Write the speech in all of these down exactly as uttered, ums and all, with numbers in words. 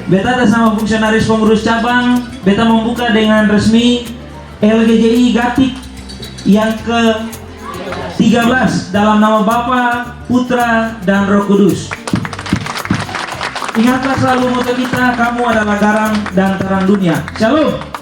Beta atas nama fungsionaris pengurus cabang, beta membuka dengan resmi L G J I Gatik yang ke tiga belas dalam nama Bapa, Putra, dan Roh Kudus. Ingatlah selalu moto kita, "Kamu adalah garam dan terang dunia." Shalom.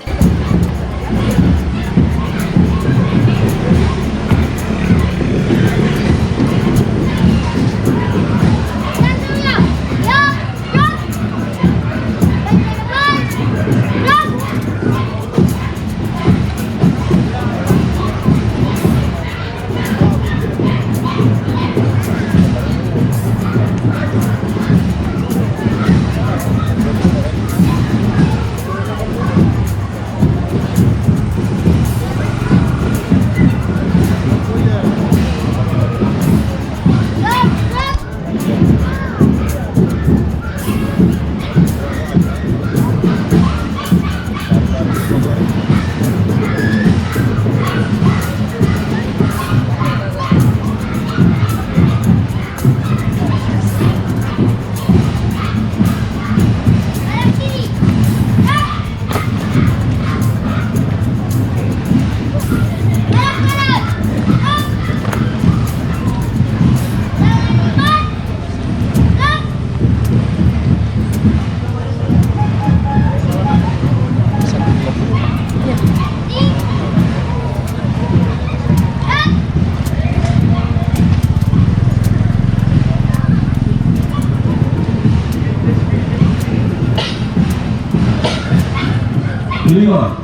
Lima,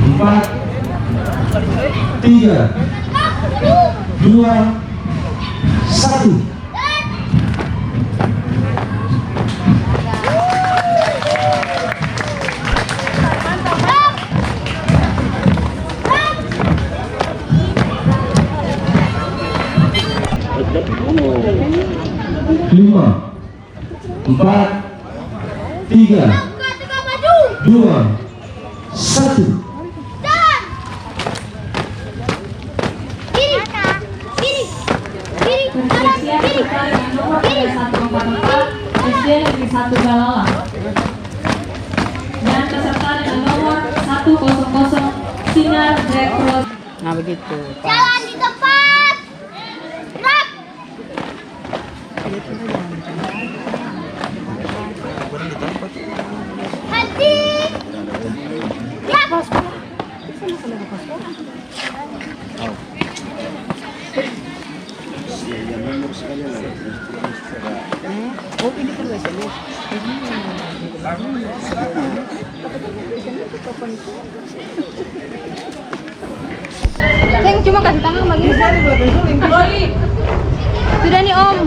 empat, tiga, dua, satu. Lima, empat, tiga, dua, satu. Kiri, kiri, kiri, kanan, kiri, kiri. Satu empat empat, S D Negeri satu Galala. Dan peserta dengan nomor satu kosong kosong, Sinar Black Rose. Nah, begitu. Jalan di tempat. Gerak. Henti. Gerak. Seng, cuma kasi tangang bagini. Sudah nih, Om.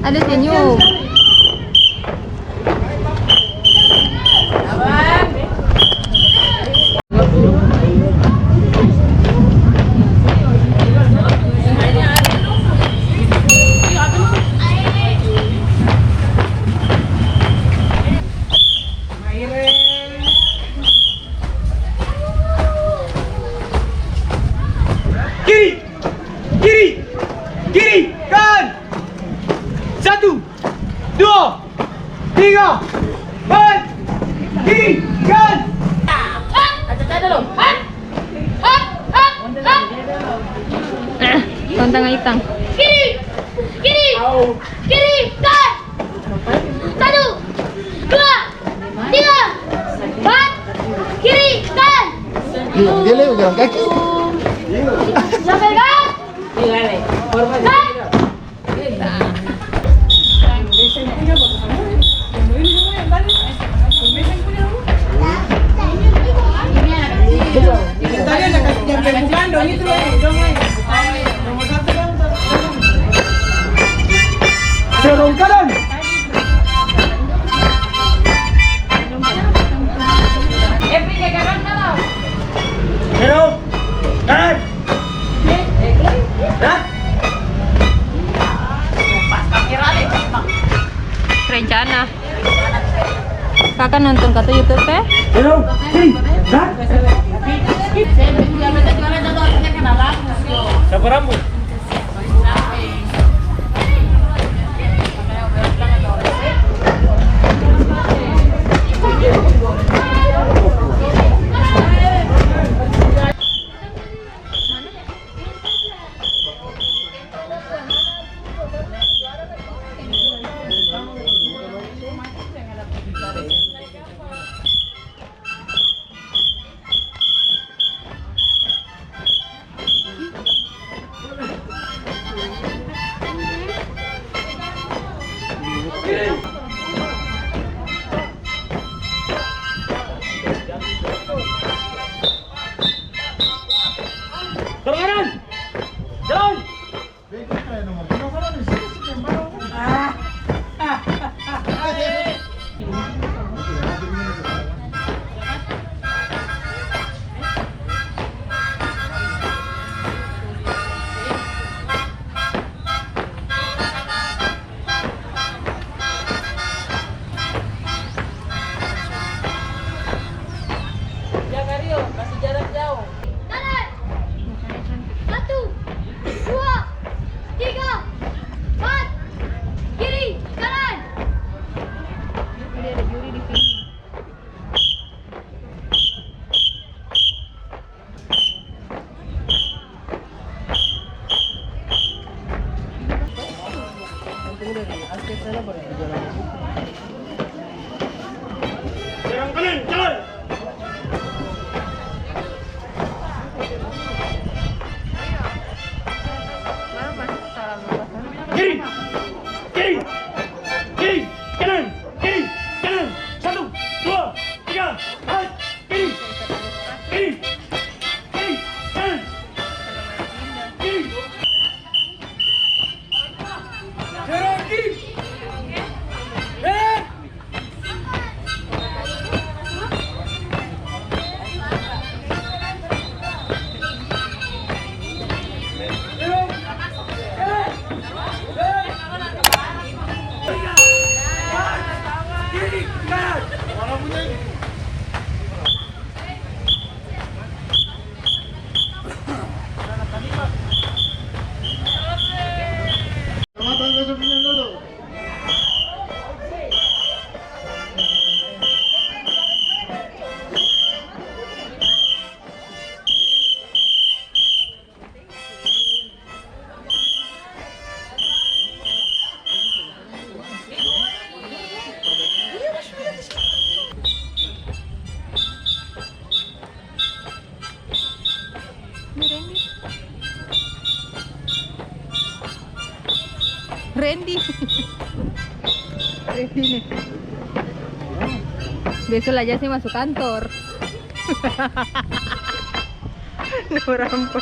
Ada senyum. Kiri, kiri, kiri, kan. Satu, dua, tiga, empat, kiri, kan. Pantang itang. Kiri, kiri, kiri, kan. Satu, dua, tiga, empat, kiri, kan. Iya, dia lewat jalan kaki. Sampai, kan. Kan. Dorong kanan. Dorong kanan. Dah. Rencana. Kaka nonton kata YouTube, eh? Hello, sini. Dah. Siapa rambut? Jaga Rio, kasi jarak jauh. Kanan. Satu, dua, tiga, empat. Kiri, kanan. Tadi ada juri di sini. Serang kanan, jalan! Kiri! Kiri! Kiri! Kanan! Kiri! Kanan! Satu, dua, tiga, hai! Kiri! Kiri! Kiri! Kanan! Kiri! Serang kiri! Serang! Ini Randy. Randy. Randy nih. Besok lah Jasi masuk kantor. Nah, orang apa?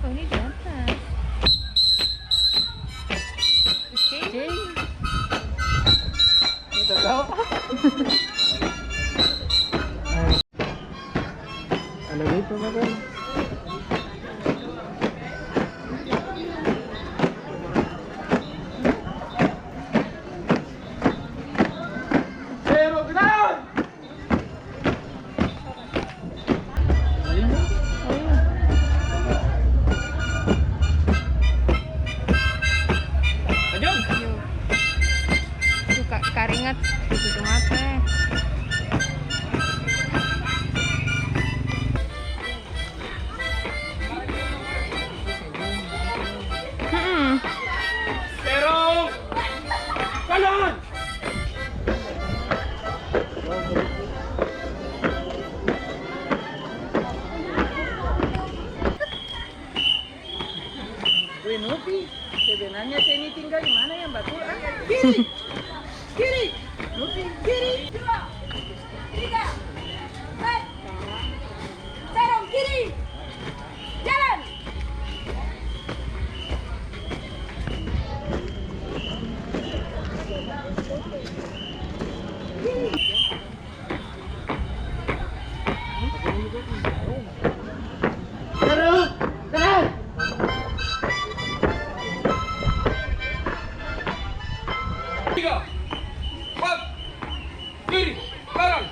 Oh, ini di atas. Oke. Oke. Itu kau. Ada gitu, kan? Zero, gerak! Lanjut. Tuh, Kak, karingat di kucu mata, eh. Mm-mm. Serong kanan. Weh, Novi, sebenarnya seni tinggal di mana yang batul, ah? Kiri! Kiri! Novi, kiri! Dua, tiga, empat. Serong kiri! Jalan! Tiga, empat, kiri, kanan.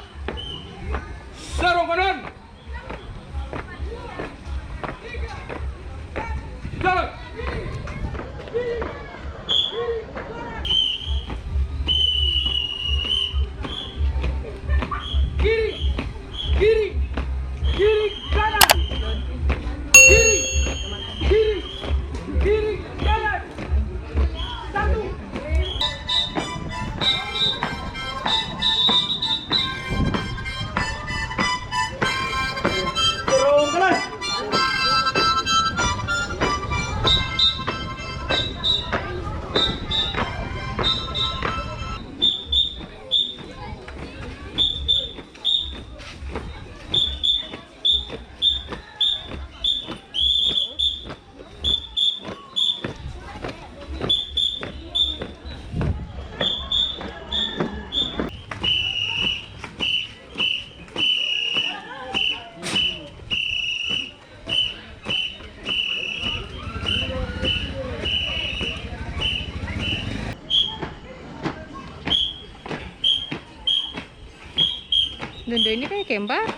Indo ini kaya kembar.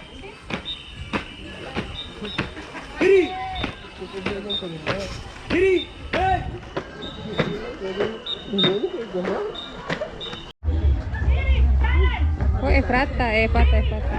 Kiri. Kiri. Hei. Oh, Efrata, Efrata, Efrata.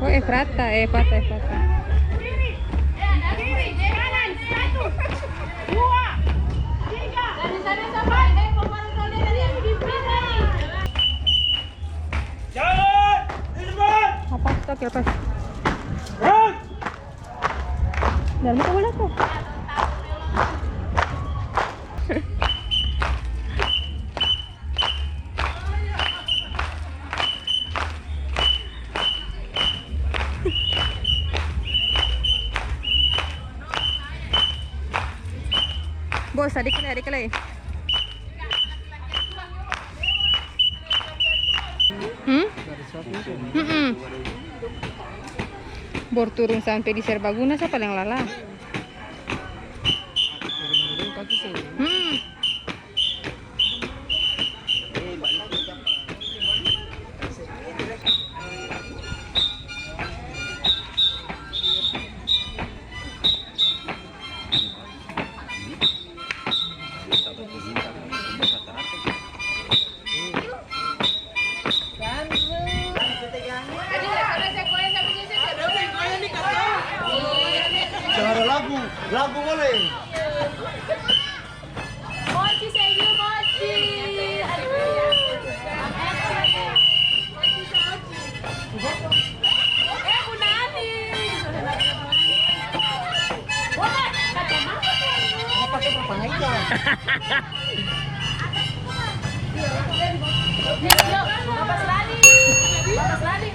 Oh, Efrata, Efrata, Efrata. Apa? Stop ya, pas. Dalam itu boleh tuh. Bos, sadiki lai, sadiki lai. Hmm? Mm-mm. Baru turun sampe di Serbaguna, sa paleng lala. Hmm. Seng ada lagu, lagu boleh. Mochi, seng you, Mochi. Aduh. Eh, Bu Nani. Wah, kacamata. Apa pakai papangai ya? Yuk, yuk, Bapak Seladi. Bapak Seladi.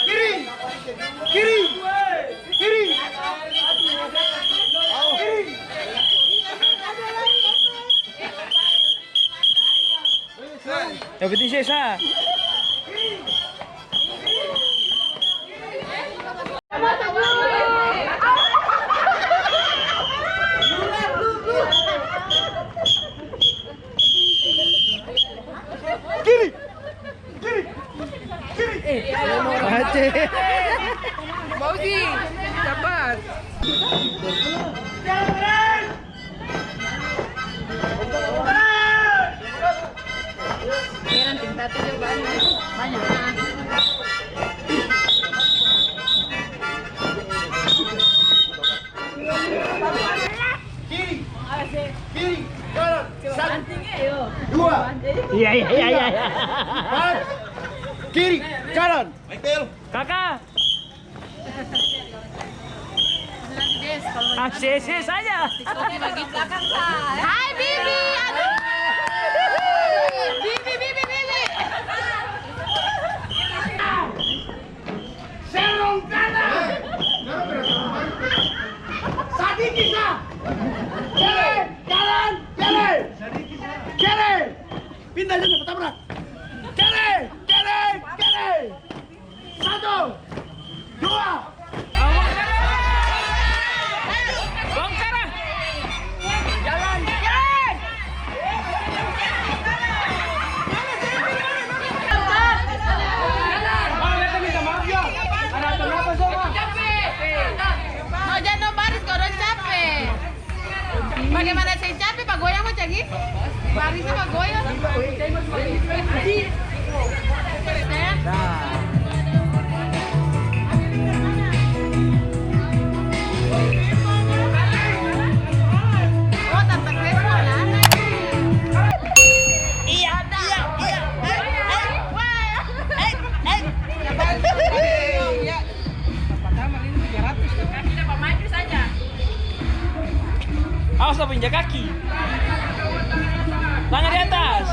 Kiri! Kiri! Kiri! Kiri! Yang penting sesa. Kiri! Kiri! Kiri! Aceh. Bauji, sabar. Heran, tim satu jua banyak. Banyak, ah. Kiri, kiri, kanan, satu, dua, iya, iya, iya, iya, iya. Empat, kiri, kanan. Michael. Kakak. A C C saja. Hai, Bibi. Aduh. Bibi, Bibi, Bibi. Serong kanan. Sadiki sa. Kiri, kanan, kiri. Kiri. Pindah saja, tabrak. Kiri, kiri, kiri. Satu, dua. Bongkar, ah. Jalan. Jalan. Barisnya bagoyang. Oh, Tante Grace mana? Iya, iya, iya. Eh, eh, eh, eh. Awas, lo injak kaki. Tangan di atas.